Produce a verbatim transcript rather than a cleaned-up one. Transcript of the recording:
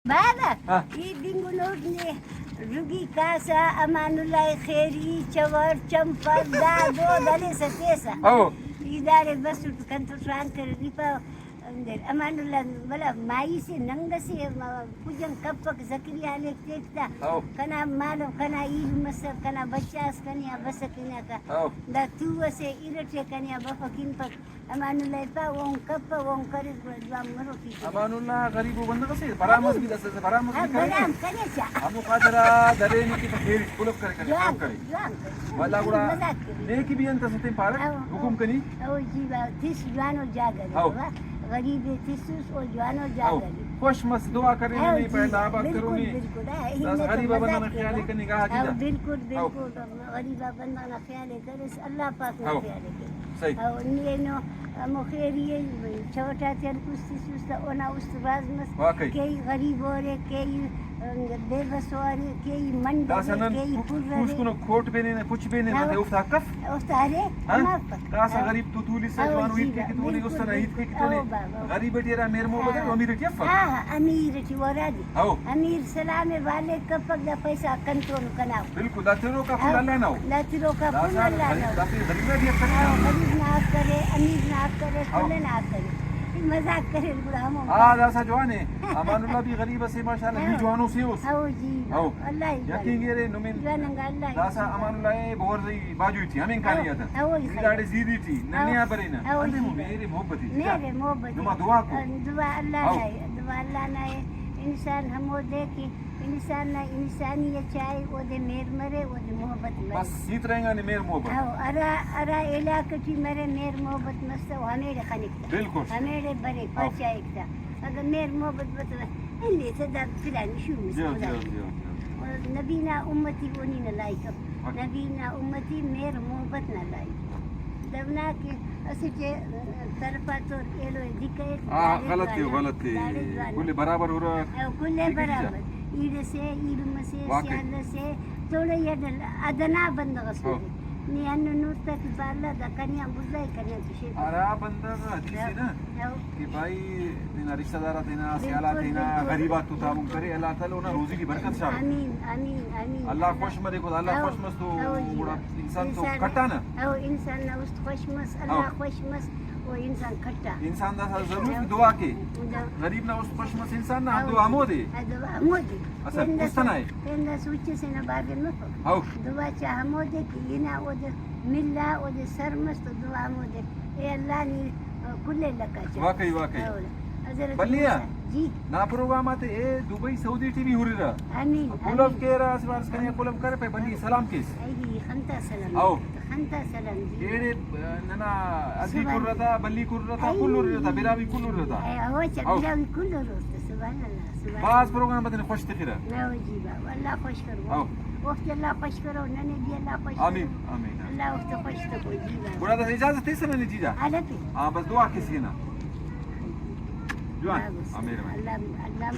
بابا، ہاں۔ ای بنگنوٹ نے رگی کاسہ، امان اللہ خیری، چور، چمپل، دا دود ہلیسہ تیسہ۔ او۔ ای داڑے بسٹ کنتو ٹرانکر ریپا۔ اندر امان اللہ، بلا مائی سے ننگ سے، ما-، کجن کپک زکریا علیک تیک تا۔ او۔ کنا مالو، کنا ایل مسر، کنا بچاس کنے آ بسکنے آ کا۔ او۔ دا تو اسے ارٹے کنے آ بفک انپک۔ امان اللہ پا، اون کپہ، اون کرے، گڑا جوان مرو ٹھیک ہے۔ امان اللہ غریب و بندغ اسے، برام اس بھی دس، برام اس ہاں، بھی کرے۔ برام کرے چا۔ ہمو خاطر آ درے نے کہ تو پھیری، پلو کرے کرے، جوان، پلو کرے۔ جوان کرے۔ واللہ گڑا مزاق کرے۔ نیکی بھی انت اسے تین پارک، ہاں، حکم کنی۔ او جی با، تس جوانو جاگہ دے ہاں۔ با۔ غریب تسوس او جوانو ہاں۔ جاگہ دے۔ خوش مس دعا کرے ہاں، نے جی، پہلا آباد بالکل، کرو نے۔ بالکل، ہاں، دس ہنت غریب مزاق بندغ کرے خیال نا۔ کنی گاہ ہاں، جی دا۔ بالکل، ہاں۔ بالکل۔ غریب آ بندغ نا خیال ءِ کریس، اللہ پاک نا ہو۔ خیال ءِ کریس۔ صحیح۔ او نی اینو ہمو خیری ءِ چوٹا تیان است تسوس تہ اونا است بھاز مس۔ واقعی۔ کیئی غریب اورے، کیئی بے بس اورے، کیئی منڈ داسہ ارے، نن کیئی پو-، پر ارے۔ پوسکنو کوٹ بیننہ، پچ بیننہ، ہاں۔ دے اوفتا حق اف؟ اوفتا ارے، ہاں؟ ہمافک۔ داسہ ہاں۔ غریب تو تولیسہ، ہاں، جوانو جی ہیت کے با، کہ تونے، بالکل، استنا ہیت کے بالکل۔ کہ تونے۔ ہاں بابا۔ غریب ٹی ہرا مہر محبت ءِ، ہاں۔ امیر ٹی افک۔ ہاں، امیر ٹی اورا دے۔ ہاؤ۔ امیر سلام ءِ والد کپک، دا پیسہ کنتون کنا۔ بالکل، دا تروکا کل ہاؤ۔ اللہ نا ہو۔ دا تروکا دا کل سال اللہ نا غریب، ہو۔ دا پھر غریب نا بھی حق کرے۔ ہاؤ، غریب نا حق کرے، امیر نا حق کرے، ہاؤ۔ کل نا حق کرے۔ ای مزاق کرے گڑا ہمو۔ آ، داسا جوان ءِ۔ امان اللہ بھی غریب اسے ماشاءاللہ، بھی ہاؤ۔ جوانو سے اس۔ ہاؤ جی۔ ہاؤ۔ اللہ ہی یقین جوان۔ گیرے نمن۔ جوان انگا اللہ ہی داسا جوان۔ امان اللہ ءِ بہر زئی باجوئی ٹی، ہمین کاری ہاؤ۔ آتا۔ ہاؤ، ای خیر۔ داڑے زیری ٹی، ہاؤ۔ ننیا برینہ۔ ہاؤ، اندے جی۔ مہر محبت ءِ۔ مہر محبت ءِ۔ نما دعا کو۔ دعا اللہ ہاؤ۔ نا ءِ۔ دعا اللہ نا ءِ۔ انسان ہمودے کہ انسان نا انسانی ءِ چائے، اودے مہر مرے، اودے محبت مرے۔ بس، ہیت رہینگانے مہر محبت۔ ہاؤ، ہرا، ہرا علاقہ ٹی مرے مہر محبت مس تہ او ہمیڑے خنک تہ۔ بالکل۔ ہمیڑے برے ہاؤ۔ پاچائک تہ۔ اگہ مہر محبت مس تہ اندے تہ دا پلانی شروع مس جی، خدا جی، جی۔ جی، جی۔ اور نبی نا امتی اونی نا لائک اف۔ واقعی۔ نبی نا امتی مہر محبت نا لائک۔ دمنا کہ اسٹ طرفا تو ایلو دکہ اٹ آ، داڑے غلط ءِ، جوان، غلط ءِ۔ داڑے جوان۔ کل برابر ہرک۔ او کل ٹھیک ہے جی۔ برابر۔ ایڑ اسے، ایلم اسے، واقعی۔ سیال اسے، توڑے ایڈل ادنا بندغ اس ہاں۔ مرے۔ نی ہندن نوٹ تا کہ پارلہ دا کنے آن بڑزائی کنے آن تو شیف۔ ہرا بندغ حدیث نا ہاں۔ کہ بھائی تینا رشتہ دار آ تینا، بالکل، سیال آ تینا، بالکل۔ غریب آتتو تعاون کرے، اللہ تعالی اونا روزی ٹی برکت شاغے۔ آمین، آمین، آمین۔ اللہ خوش مرے، خدا اللہ ہاں۔ خوش مس تو ہاں جی۔ گڑا انسان تو انسان کٹا نا۔ ہاں، انسان نا است خوش مس، اللہ ہاں۔ خوش مس، او انسان کٹا۔ انسان داسا ضرور ہاں۔ دعا کے۔ ہاں۔ غریب نا است خوش مس انسان نا، ہاں۔ دعا ہمودے۔ ہاں، دعا ہمودے۔ اصل تین دس است نا ہے۔ تین دس اچ سے نا بابے مفک۔ ہاں۔ دعا چا ہمودے کہ انا اودے ملا، اودے سر مس تو دعا ہمودے۔ اے اللہ نی کل علاقہ چا۔ واقعی، واقعی۔ اور حضرت بلی آ؟ موسیٰ، جی۔ نا پروگرام آتے اے دبئی سعودی ٹی بھی ہررہ۔ آمین، کلو آمین۔ کیرہ، اسہ وار اس کنے کلو کرے پہ بلی سلام کیس۔ اے جی، خنتا سلام۔ او۔ خنتا سلام جی۔ ایڑے، آ، ننا ادی سبحان کرتا، اللہ۔ بلی کرتا، اے۔ کل ہررہ تا، براہوئی کل ہررہ تا۔ اے، او اچھا، او۔ براہوئی کل ہررہ تا، سبحان اللہ، سبحان اللہ۔ بھاز پروگرام آتے خوش تخرہ۔ او جی بابا، اللہ خوش کرو۔ او۔ اوفتے اللہ خوش کرو، ننے بھی اللہ خوش کرو۔ آمین، آمین۔ اللہ اوفتے خوش تخو، جی بابا۔ گڑا دا اجازت ایسہ ننے جیجا؟ الف۔ ہاں، بس دعا کیسہ نا۔ جوان، بس۔ ہاں، مہربانی۔ اللہ، اللہ